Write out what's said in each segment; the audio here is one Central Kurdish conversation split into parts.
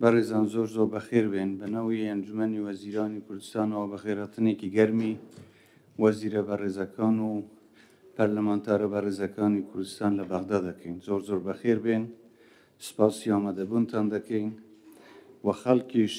بەڕێزان زۆر زۆر بەخێر بێن. بە ناوی ئەنجومەنی وەزیرانی کوردستانەوە بەخێرهاتنێکی گەرمی وەزیرە بەڕێزەکان و پەرلەمانتارە بەڕێزەکانی کوردستان لە بەغدا دەکەین. زۆر زۆر بەخێر بێن، سپاسی ئامادەبوونتان دەکەین و خەڵکیش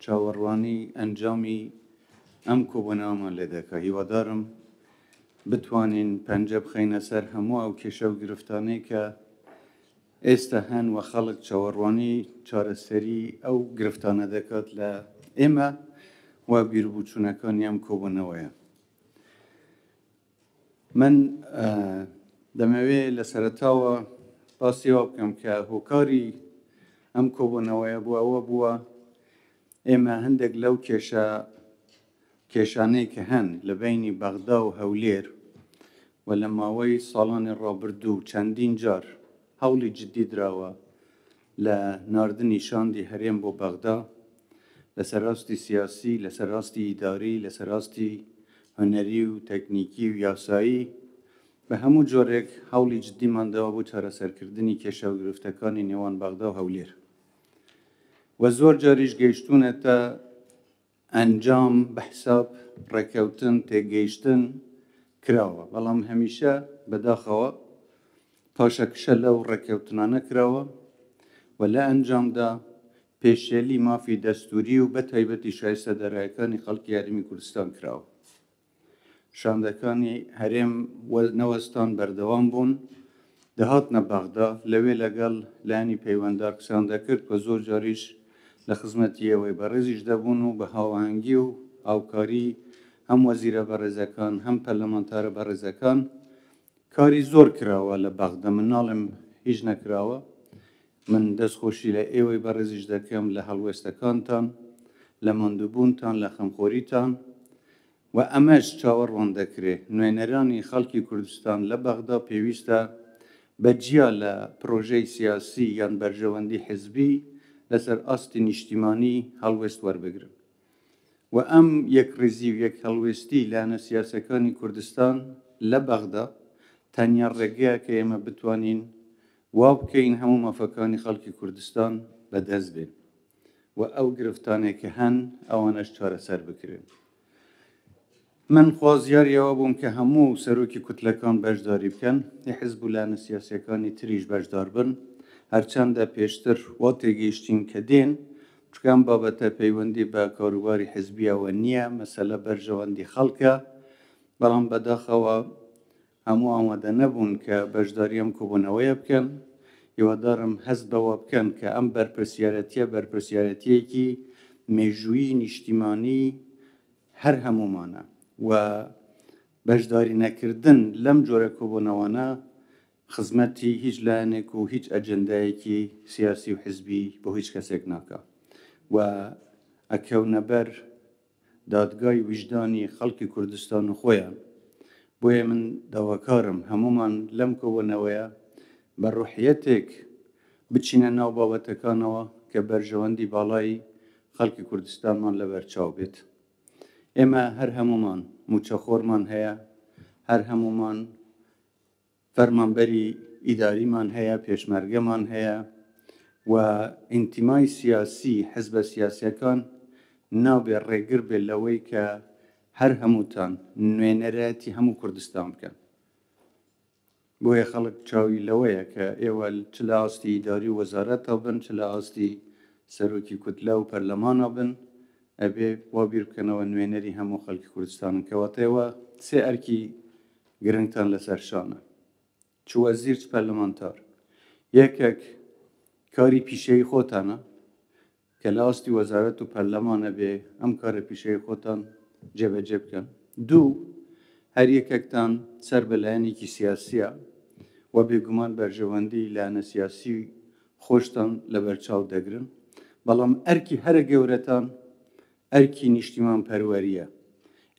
چاوەڕوانی ئەنجامی ئەم کۆبوونەوەمان لێ دەکا. هیوادارم بتوانین پەنجە بخەینە سەر هەموو ئەو کێشە و گرفتانەی کە ئێستا هەن و خەڵک چاوەڕوانی چارەسەری ئەو گرفتانە دەکات لە ئێمە و بیروبوچوونەکانی ئەم کۆبوونەوەیە. من دەمەوێ لە سەرەتاوە باسی ئەوە بکەم کە هۆکاری ئەم کۆبوونەوەیە بۆ ئەوە بووە ئێمە هەندێک لەو کێشە کێشانەی کە هەن لە بەینی بەغدا و هەولێر و لە ماوەی ساڵانی ڕابردوو چەندین جار هەوڵی جدی دراوە لە ناردنی شاندی هەرێم بۆ بەغدا لەسەر ئاستی سیاسی، لەسەر ئاستی ئیداری، لەسەر ئاستی هونەری و تەکنیکی و یاسایی بە هەموو جۆرێک هەوڵی جدیمان داوە بۆ چارەسەرکردنی کێشە و گرفتەکانی نێوان بەغدا و هەولێر و زۆر جاریش گەیشتوونەتە ئەنجام بە حساب ڕێکەوتن تێگەیشتن کراوە، بەڵام هەمیشە بەداخەوە پاشەکشە لەو ڕێکەوتنانە کراوە و لە ئەنجامدا پێشێلی مافی دەستووری و بە تایبەتی شایستە دارایەکانی خەڵکی هەرێمی کوردستان کراوە. شاندەکانی هەرێم نەوەستان بەردەوام بوون، دەهاتنە بەغدا، لەوێ لەگەڵ لایەنی پەیوەنددار قسەیان دەکرد و زۆر جاریش لە خزمەتی ئێوەی بەڕێزیش دەبوون و بە هاوئاهەنگی و هاوکاری هەم وەزیرە بەڕێزەکان هەم پەرلەمانتارە بەڕێزەکان کاری زۆر کراوە لە بەغدا، من ناڵێم هیچ نەکراوە، من دەستخۆشی لە ئێوەی بەڕێزیش دەکەم لە هەڵوێستەکانتان، لە ماندووبوونتان، لە خەمخۆریتان و ئەمەش چاوەڕوان دەکرێ. نوێنەرانی خەڵکی کوردستان لە بەغدا پێویستە بە جیا لە پرۆژەی سیاسی یان بەرژەوەندی حزبی لەسەر ئاستی نیشتیمانی هەڵوێست وەربگرن و ئەم یەکڕیزی و یەکهەڵوێستی لایەنە سیاسەکانی کوردستان لە بەغدا تەنیا ڕێگەیە کە ئێمە بتوانین وا بکەین هەموو مافەکانی خەڵکی کوردستان بەدەست بێن و ئەو گرفتانەی کە هەن ئەوانەش چارەسەر بکرێن. من خوازیاری ئەوە بووم کە هەموو سەرۆکی کوتلەکان بەشداری بکەن، حزب و لایەنە سیاسیەکانی تریش بەشدار بن، هەرچەندە پێشتر وا تێگەیشتین کە دێن، چونکە ئەم بابەتە پەیوەندی بە کاروباری حزبیەوە نییە، مەسەلە بەرژەوەندی خەڵکە، بەڵام بەداخەوە هەموو ئامادە نەبوون کە بەشداری ئەم کۆبوونەوەیە بکەن، هیوادارم هەست بەوە بکەن کە ئەم بەرپرسیارەتیە بەرپرسیارەتیەکی مێژوویی نیشتیمانی هەر هەموومانە و بەشداری نەکردن لەم جۆرە کۆبوونەوانە خزمەتی هیچ لایەنێک و هیچ ئەجندایەکی سیاسی و حزبی بۆ هیچ کەسێک ناکا و ئەکەونە بەر دادگای ویژدانی خەڵکی کوردستان و خۆیان، بۆیە من داواکارم هەموومان لەم کۆبوونەوەیە بە ڕوحیەتێک بچینە ناو بابەتەکانەوە کە بەرژەوەندی باڵای خەڵکی کوردستانمان لەبەرچاو بێت. ئێمە هەر هەموومان مووچەخۆرمان هەیە، هەر هەموومان فەرمانبەری ئیداریمان هەیە، پێشمەرگەمان هەیە و ئینتیمای سیاسی حزبە سیاسیەکان نابێ ڕێگر بێت لەوەی کە هەر هەمووتان نوێنەرایەتی هەموو کوردستان بکەن. بۆیە خەڵک چاوی لەوەیە کە ئێوە چ لە ئاستی ئیداری و وەزارەتا بن، چ لە ئاستی سەرۆکی کوتلە و پەرلەمانا بن، ئەبێ وا بیر بکەنەوە نوێنەری هەموو خەڵکی کوردستانن. کەواتە ئێوە سێ ئەرکی گرنگتان لەسەر شانە چ وەزیر چ پەرلەمانتار یەکێک کاری پیشەیی خۆتانە کە لە ئاستی وەزارەت و پەرلەمانە بێ ئەم کارە پیشەیی خۆتان جێبەجێ بکەن دوو هەر یەکێکتان سەر بە لایەنێکی سیاسیە و بێگومان بەرژەوەندی لایەنە سیاسی خۆشتان لەبەرچاو دەگرن بەڵام ئەرکی هەرە گەورەتان ئەرکی نیشتیمانپەروەرییە.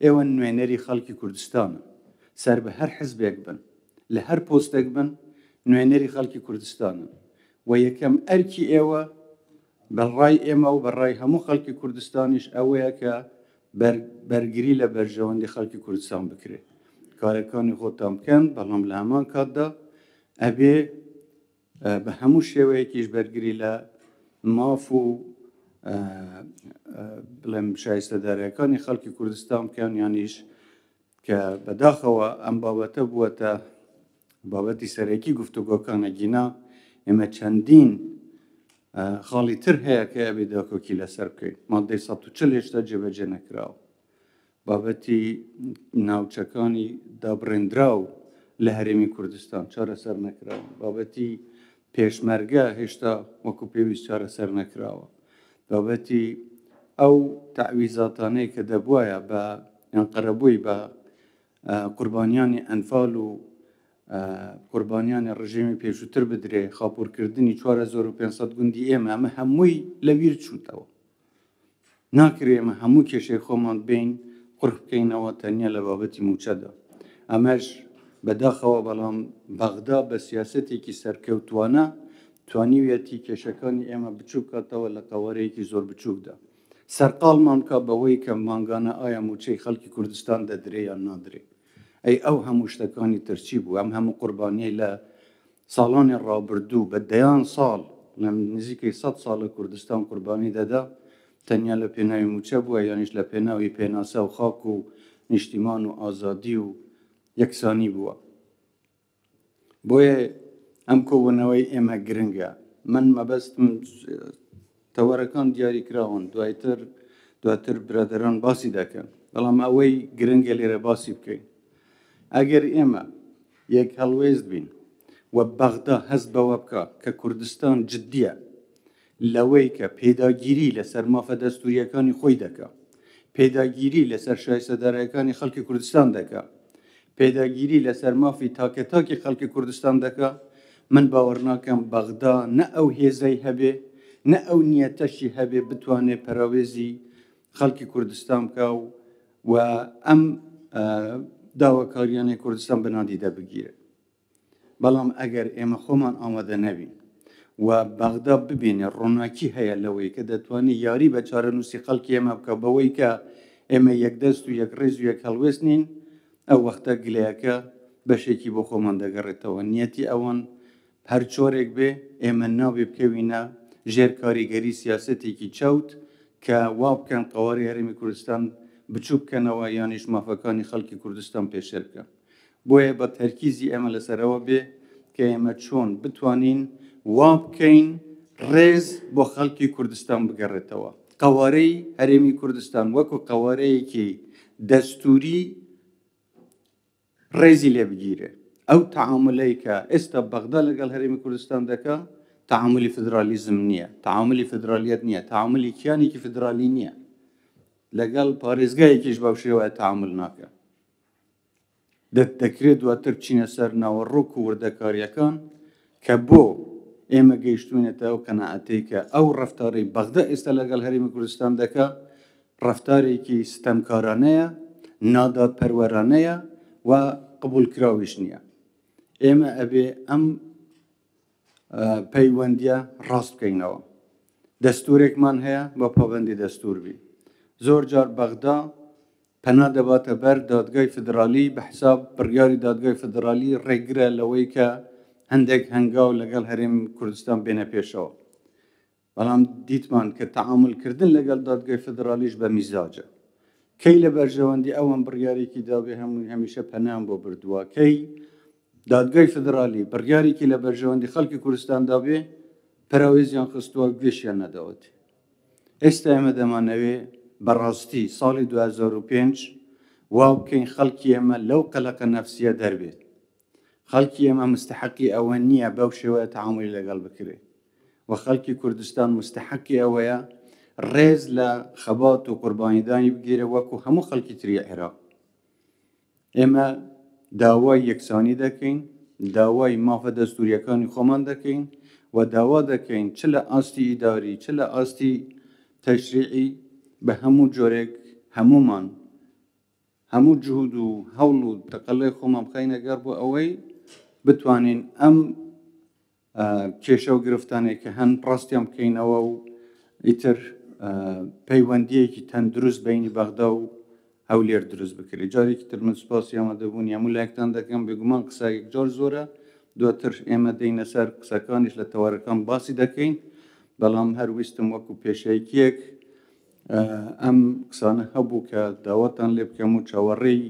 ئێوە نوێنەری خەڵکی کوردستانن. سەر بە هەر حزبێک بن، لە هەر پۆستێک بن، نوێنەری خەڵکی کوردستانن و یەکەم ئەرکی ئێوە بە ڕای ئێمە و بە ڕای هەموو خەڵکی کوردستانیش ئەوەیە کە بەرگری لە بەرژەوەندی خەڵکی کوردستان بکرێت. کارەکانی خۆتان بکەن، بەڵام لە هەمان کاتدا ئەبێ بە هەموو شێوەیەکیش بەرگری لە ماف و بڵێم شایستەدارەکانی خەڵکی کوردستان بکەن یانیش کە بەداخەوە ئەم بابەتە بووەتە بابەتی سەرەکی گفتوگۆکانە گینا ئێمە چەندین خاڵی تر هەیە کە ئەبێ داکۆکی لەسەر بکەین. مادەی 140 هێشتا جێبەجێ نەکراوە. بابەتی ناوچەکانی دابڕێندراو لە هەرێمی کوردستان چارەسەر نەکراوە. بابەتی پێشمەرگە هێشتا وەکو پێویست چارەسەر نەکراوە. بابەتی ئەو تەعویزاتانەی کە دەبوایە بە یان قەرەبووی بە قوربانیانی ئەنفال و قوربانیانی ڕژێمی پێشووتر بدرێ، خاپوورکردنی 4500 گوندی ئێمە، ئەمە هەمووی لەبیر چووتەوە. ناکرێ ئێمە هەموو کێشەی خۆمان بێین قورخ بکەینەوە تەنیا لە بابەتی مووچەدا. ئەمەش بەداخەوە، بەڵام بەغدا بە سیاسەتێکی سەرکەوتووانە توانیویەتی کێشەکانی ئێمە بچووک کاتەوە لە قەوارەیەکی زۆر بچووکدا. سەرقاڵمان بکا بەوەی کە مانگانە ئایا مووچەی خەڵکی کوردستان دەدرێ یان نادرێ. ئەی ئەو هەموو شتەکانی تر چی بوو؟ ئەم هەموو قوربانیەی لە ساڵانی ڕابردوو بە دەیان ساڵ، بڵێم نزیکەی سەد ساڵە کوردستان قوربانی دەدا، تەنیا لە پێناوی مووچە بووە یانیش لە پێناوی پێناسە و خاک و نیشتیمان و ئازادی و یەکسانی بووە؟ بۆیە ئەم کۆبوونەوەی ئێمە گرنگە. من مەبەستم تەوەرەکان دیاری کراون، دوایتر دواتر برادەران باسی دەکەن، بەڵام ئەوەی گرنگە لێرە باسی بکەین، ئەگەر ئێمە یەک هەڵوێست بین و بەغدا هەست بەوە بکا کە کوردستان جدیە لەوەی کە پێداگیری لەسەر مافە دەستوریەکانی خۆی دەکا، پێداگیری لەسەر شایستەدارایەکانی خەڵکی کوردستان دەکا، پێداگیری لەسەر مافی تاکە تاکی خەڵکی کوردستان دەکا، من باوەڕ ناکەم بەغدا نە ئەو هێزەی هەبێ نە ئەو نیەتەشی هەبێ بتوانێ پەراوێزی خەڵکی کوردستان بکا و ئەم داواکاریانەی کوردستان بە نادیدە بگیرێ. بەڵام ئەگەر ئێمە خۆمان ئامادە نەبین و بەغدا ببینێ ڕووناکی هەیە لەوەی کە دەتوانێت یاری بە چارەنووسی خەڵکی ئێمە بکە بەوەی کە ئێمە یەکدەست و یەکڕیز و یەک هەڵوێست نین، ئەو وەختە گلەیەکە بەشێکی بۆ خۆمان دەگەڕێتەوە. نیەتی ئەوان هەر چۆرێک بێ ئێمە نابێ بکەوینە ژێر کاریگەری سیاسەتێکی چەوت کە وا بکەن قەوارەی هەرێمی کوردستان بچووک بکەنەوە یانیش مافەکانی خەڵکی کوردستان پێشێل بکەن. بۆیە بە تەرکیزی ئێمە لەسەر ئەوە بێ کە ئێمە چۆن بتوانین وا بکەین ڕێز بۆ خەڵکی کوردستان بگەڕێتەوە، قەوارەی هەرێمی کوردستان وەکو قەوارەیەکی دەستووری ڕێزی لێ بگیرێ. ئەو تەعامولەی کە ئێستا بەغدا لەگەڵ هەرێمی کوردستان دەکا تەعامولی فیدرالیزم نییە، تەعامولی فیدرالیەت نییە، تەعامولی کیانێکی فیدرالی نییە. لەگەڵ پارێزگایەکیش بەو شێوەیە تەعامول ناکا. دەکرێت دواتر بچینە سەر ناوەڕۆک و وردەکارییەکان کە بۆ ئێمە گەیشتوینەتە ئەو قەناعەتەی کە ئەو ڕەفتارەی بەغدا ئێستا لەگەڵ هەرێمی کوردستان دەکا ڕەفتارێکی ستەمکارانەیە، نادادپەروەرانەیە و قبوڵکراویش نییە. ئێمە ئەبێ ئەم پەیوەندیە ڕاست بکەینەوە. دەستورێکمان هەیە با پابەندی دەستور بین. زۆر جار بەغدا پەنا دەباتە بەر دادگای فیدرالی بە حساب بڕیاری دادگای فیدرالی ڕێگرە لەوەی کە هەندێک هەنگاو لەگەڵ هەرێم کوردستان بێنە پێشەوە. بەڵام دیتمان کە تەعامول کردن لەگەڵ دادگای فیدرالیش بە میزاجە. کەی لە بەرژەوەندی ئەوان بڕیارێکی دابێ هەمووی هەمیشە پەنایان بۆ بردووە. کەی دادگای فیدرالی بڕیارێکی لە بەرژەوەندی خەڵکی کوردستان دابێ پەراوێزیان خستووە گوێشیان نەداوەتێ. ئێستا ئێمە دەمانەوێ بەڕاستی ساڵی 2005 وا بکەین خەڵکی ئێمە لەو قەلەقە نەفسیە دەربێت. خەڵکی ئێمە مستحەقی ئەوە نییە بەو شێوەیە تەعامولی لەگەڵ بکرێ و خەڵکی کوردستان مستحەقی ئەوەیە ڕێز لە خەبات و قوربانیدانی بگیرێ وەکو هەموو خەڵکی تری عێراق. ئێمە داوای یەکسانی دەکەین، داوای مافە دەستوریەکانی خۆمان دەکەین و داوا دەکەین چ لە ئاستی ئیداری چ لە ئاستی تەشریعی بە هەموو جۆرێک هەموومان هەموو جهود و هەوڵ و تەقەلای خۆمان بخەینە گەڕ بۆ ئەوەی بتوانین ئەم کێشە و گرفتانێک کە هەن ڕاستیان بکەینەوە و ئیتر پەیوەندیەکی تەندروست بینی بەغدا و هەولێر دروست بکرێت. جارێکی تر من سوپاسی ئامادەبوونی هەموو لایەکتان دەکەم. بێگومان قسە یەکجار زۆرە، دواتر ئێمە دێینە سەر قسەکانیش لە تەوارەکان باسی دەکەین. بەڵام هەر ویستم وەکو پێشەکیەک ئەم قسانە هەبوو کە داواتان لێ بکەم و چاوەڕێی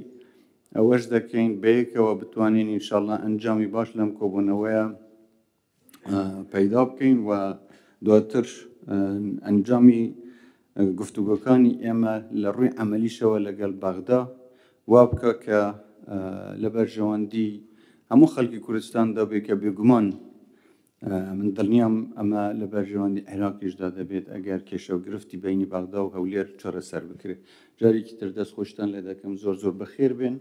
ئەوەش دەکەین بەیەکەوە بتوانین ئینشاءاللە ئەنجامی باش لەم کۆبوونەوەیە پەیدا بکەین و دواتر ئەنجامی گفتوگۆکانی ئێمە لە ڕووی عەمەلیشەوە لەگەڵ بەغدا وا بکە کە لە بەرژەوەندی هەموو خەڵکی کوردستاندا بێ، کە بێگومان من دڵنیام ئەمە لە بەرژەوەندی عێراقیشدا دەبێت ئەگەر کێشە و گرفتی بینی بەغدا و هەولێر چارەسەر بکرێت. جارێکی تر دەست خۆشتان لێ دەکەم، زۆر زۆر بەخێر بێن.